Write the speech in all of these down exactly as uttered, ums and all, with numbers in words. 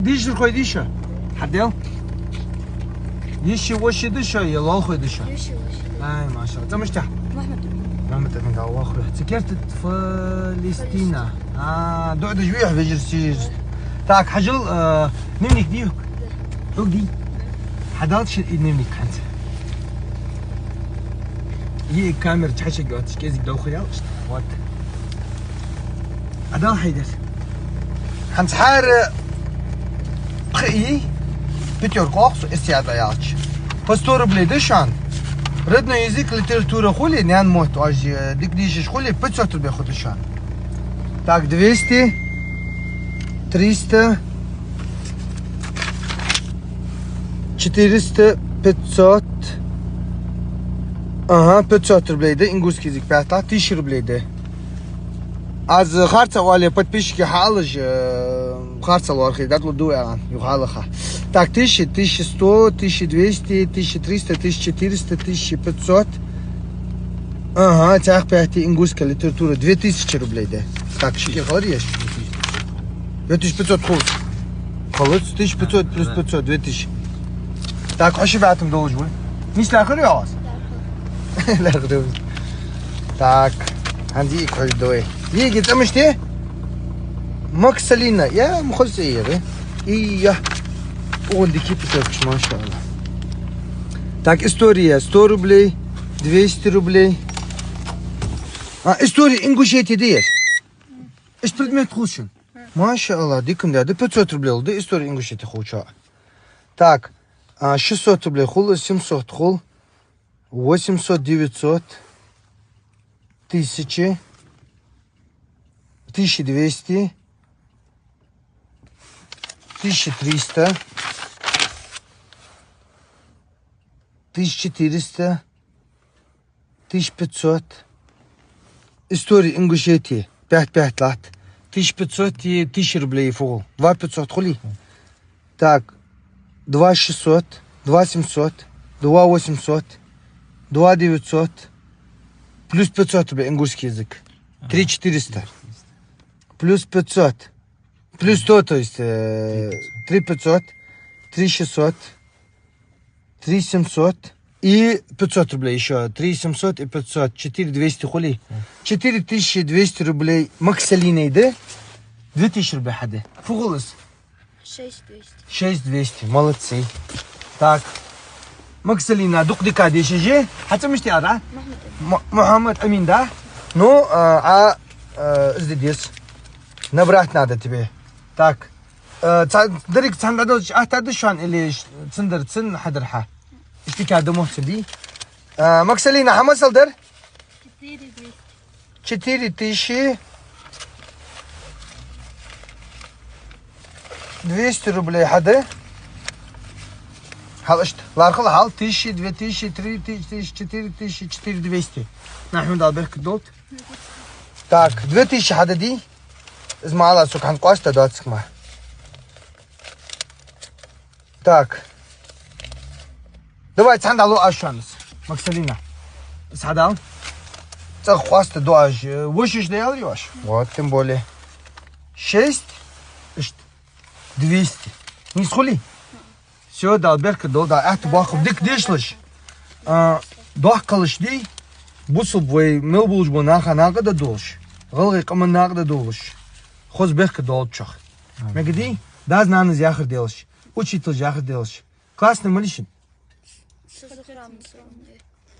Дийшархой дий шо? Хьадел. Йиши-воша да шо, е лоалахой да шо? Йиши-воша. Ай, машаллахӀ. ЦӀи мишта я? Мухьаммад-Амин. Мухьаммад-Амин, Дала вахар. Цу керта Палестина. А, дуӀа деш вий хьо вежарий? Так, хьажал, э, дневник дий хьога? Хьога дий? Хьадал ший дневник хӀанз. Е камера чу хьажа йоацаш, кӀезига довхаял иштта. Вот. Хьадал, Хьайдар. ХӀанз хӀара пхи пятёрка оал со, эс яда яьлча. По сто рублей да шоана. Родной язык, литература хуле, наьна мотт оаш, э, дика дийшаш хуле, пятьсот рублей хургда шоана. Так, двести, триста, четыреста, пятьсот. Ага, пятьсот рублей да, ингушский язык пять лат, тысяча рублей да. Аз харцахьа оале, подписчикий хьаалаш, э, харцахьа лоархӀе, дӀатӀалургда вай аьнна, юха хьалаха. Так, тысяча, тысяча сто, тысяча двести, тысяча триста, тысяча четыреста, тысяча пятьсот. Ага, цхьаькха пхи ингушская литература, две тысячи рублей да. Так, ши кӀира хилар еш? Две тысячи пятьсот хул. Халац, тысяча пятьсот плюс пятьсот, две тысячи. Так, хьо ши бӀаь тум долаш ва. Нийса лаьрхӀар йоагӀа аз? ЛаьрхӀа да. Так, хӀанз йиӀиг хьожаргда вай. ЙиӀига цӀи мишта я? Максалина. Я, ма хоза цӀи я ер. Ия. Укхун дика я пятёркаш, машаллахӀ. Так, история. Сто рублей, двести рублей. А, история Ингушетии да ер? Иштта предмет хул шун? ХӀа. МашаллахӀ, дика ма даьд. Пятьсот рублей хул да история Ингушетии хулачоа. Так, а, шестьсот рублей хул, семьсот хул, восемьсот, девятьсот, тысяча, тысяча двести, тысяча триста, тысяча четыреста, тысяча пятьсот. История Ингушетии. Пять пять лат. Тысяча пятьсот и тысяча рублей фу хул? Два пятьсот хулий? Так. Два шестьсот, два семьсот, два восемьсот, два девятьсот. Плюс пятьсот рублей ингушский язык. Три четыреста. Плюс пятьсот. Плюс сто, то есть, э, три пятьсот, три шестьсот, три семьсот и пятьсот рублей ещё. Три семьсот и пятьсот. Четыре двести хулий? Четыре тысячи двести рублей Максалине да. Две тысячи рублей хьада. Фу хул из? Шесть двести. Шесть двести. Молодцы. Так. Максалина, дукха дика дешаш я. Хьа цӀи мишта я, да? Мухьаммад-Амин. Му-, Мухьаммад-Амин, да? Ну, а, а, а, из де деза. Набрать надо тебе. Так. Э, ца-, деррига цхьана дӀадолча атта да шоана или ш-, цун дар, цун хьадар хьа? Иштта кӀа да мохцар дий? Э, Максалина, хьа масал дар? Четыре двести. Четыре тысячи двести рублей хьада. Хьал иштта. ЛархӀал хьал: тысяча, две тысячи, три тысячи, четыре тысячи, четыре двести. Нахьун Дала беркат долда. Так, две тысячи хьада дий? Из ма алал сога, хӀанз къоастадац-кх ма. Так. Давай, цхьана дӀалу аз шоана из. Максалина. Из хьадал. ЦӀагӀа къоастаду аз. Э, вошаш да аьлар оаш? Вот, тем более. Шесть. Иштта. Двести. Нийса хулий? Всё, Дала беркат долда, Дала аьттув боаккхалба. Дика дешалаш. А, доккхалаш дий, бусалба вай мел болаш бола наха накъадаргдолаш, гӀалгӀай къаман накъадаргдолаш, хоза беркат долда чох. Мегаргдий? Дас-нанас яхар делаш, учителаш яхар делаш. Классный малишин? Зухра Мансуровна.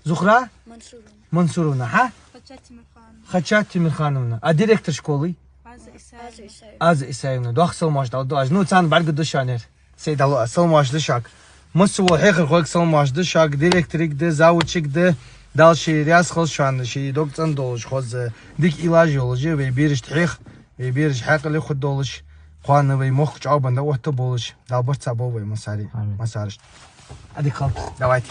Зухра? Мансуровна. Мансуровна, хьа? Хачат Тимирхановна. Хачат Тимирхановна. А директор школы? Аза Исаевна. Аза Исаевна. Аза Исаевна. Доккха саламаш дӀаду аз. Ну, царна бӀаргадайша ер. Сай дӀалу аз. Саламаш да шуга. Массавола хьехархойга саламаш да шуга, директорга да, завучага да. Дала ший раьза хилва шоана, ший дог цӀена долаш, хоза дика уйлаш йолаш, вай берашта хьеха, вай бераш хьаькъале хургдолаш, кхоана вай мохк чӀоагӀбенна дӀаоттаргболаш, Дала барт цхьа болба вай массари-, Амин. Массарашта. Ӏадика хила. Давайте.